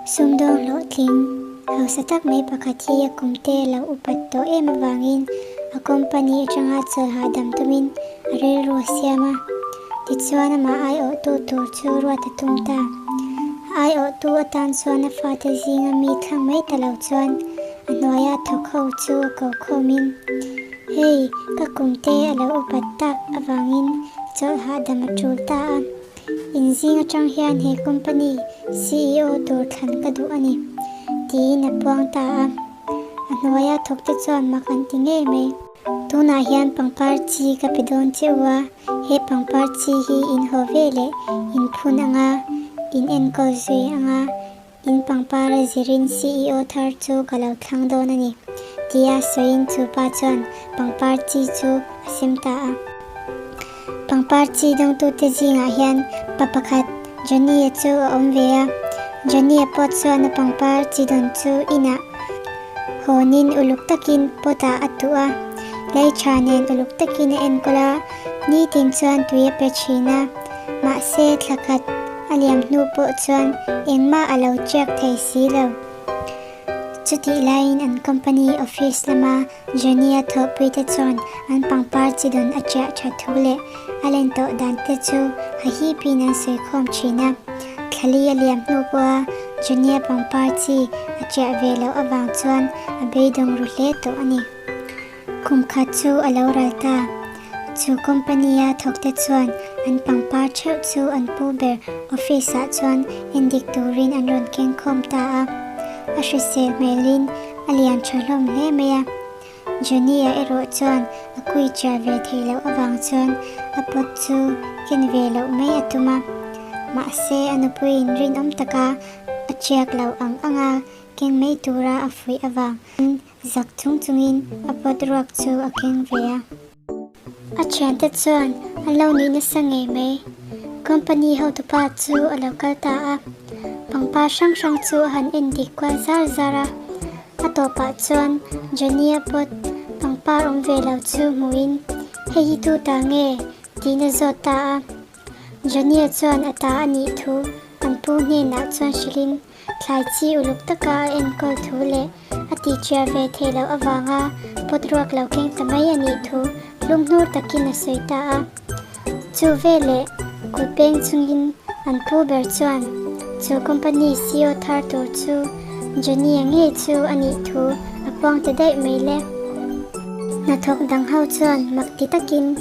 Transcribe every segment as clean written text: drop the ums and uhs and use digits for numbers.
Sumdawng hlawhtling hausa tak mai pakhat hi a kumte a lo upat tawh em avangin a company atanga chawlh hahdam tumin a rilru a siam a. Tichuan amah aiawhtu tur chu ruat a tum ta. A aiawhtu atan chuan a fate zinga mi thlang mai ta lo chuan a hnuaia thawk ho chu a ko khawmin, Hei, ka kumte a lo upat tak avangin chawlh hahdam a tul ta a. In zing atang hian he company ceo tur thlan ka duh a ni, tiin a puang ta a. A hnuaia thawkte chuan mak an ti ngei mai. Tunah hian pangpar chi ka pe dawn che u a, he pangpar chi hi in haw ve leh in phun anga, in enkawl zui anga, In pangpar a zirin ceo thar chu ka lo thlang dawn a ni, tia sawiin chu pa chuan pangpar chi chu a sem ta a. Pangpar chi dawngtute zingah hian pa pakhat Johnny-a chu a awm ve a. Johnny-a pawh chuan a pangpar chi dawn chu inah hawnin uluk takin pot-ah a tuh a, lei tha nen uluk takin a enkawl a, nitin chuan tui a pe thin a, mahse thla khat A liam hnu pawh chuan engmah a lo check thei si lo. Chutih laiin an company office lama Johnny-a thawhpuite chuan an pangpar chi dawn a chiah tha thu leh a len tawh dan te chu a hipin an sawi khawm thin a. Thlali a liam hnu pawha Johnny-a pangpar chi a chiah ve loh avang chuan a beidawng ru hle tawh a ni. Kum khat chu a lo ral ta. Chu company-a thawkte chuan an pangpar theuh chu an pu ber office-ah chuan endik turin an rawn keng khawm ta a. A hrisel hmelin a lian tha hlawm hle mai a. Johnny-a erawh chuan a kui chiah ve theih loh avang chuan a pot chu ken ve loh mai a tum a. Mahse a nupuiin rinawm taka a chiak loh ang anga keng mai tura a fuih avang Zak chung chungin a pot ruak chu a keng ve a. A thiante chuan an lo nih nasa ngei mai. Company hotupa chu a lo kal ta a, pangpar hrang hrang chu a han en dik kual zar zar a. A tawpah chuan Johnny-a pot pangpar awm ve lo chu hmuhin, Hei hi tu ta nge? tiin a zawt ta a. Johnny-a chuan a ta a nih thu an pu hnenah chuan hrilhin, Thlai chi uluk taka a enkawl thu leh a tihchhiar ve theih loh avanga pot ruak lo keng ta mai a nih thu hlumhnur takin a sawi ta a. Chu veleh kut peng chungin an pu ber chuan chu company ceo thar tur chu Johnny-a ngei chu a nih thu a puang ta daih mai le. Hnathawk dang ho chuan mak ti takin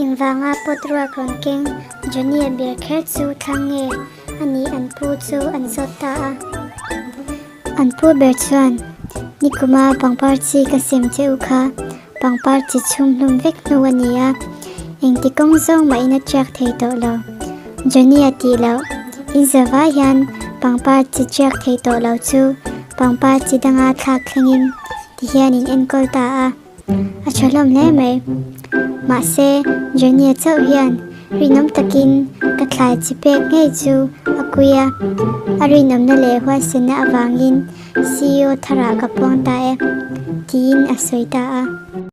engvanga pot ruak rawn keng Johnny-a ber kher chu thlang nge A nih an pu chu an zawt ta a. An pu ber chuan, Nikuma pangpar chi ka sem che u kha, pangpar chi chhum hlum vek hnu a ni a, engti kawng zawng mahin a tiak thei tawh lo. Johnny a tih loh, in zavai hian pangpar chi tiak thei tawh lo chu pangpar chi danga thlak thlengin ti hian in enkawl ta a. A tha hlawm hle mai. Mahse, Johnny-a chauh hian rinawm takin ka thlai chi pek ngei chu a kui a, a rinawmna leh huaisenna avangin ceo tharah ka puang ta e, tiin a sawi ta a.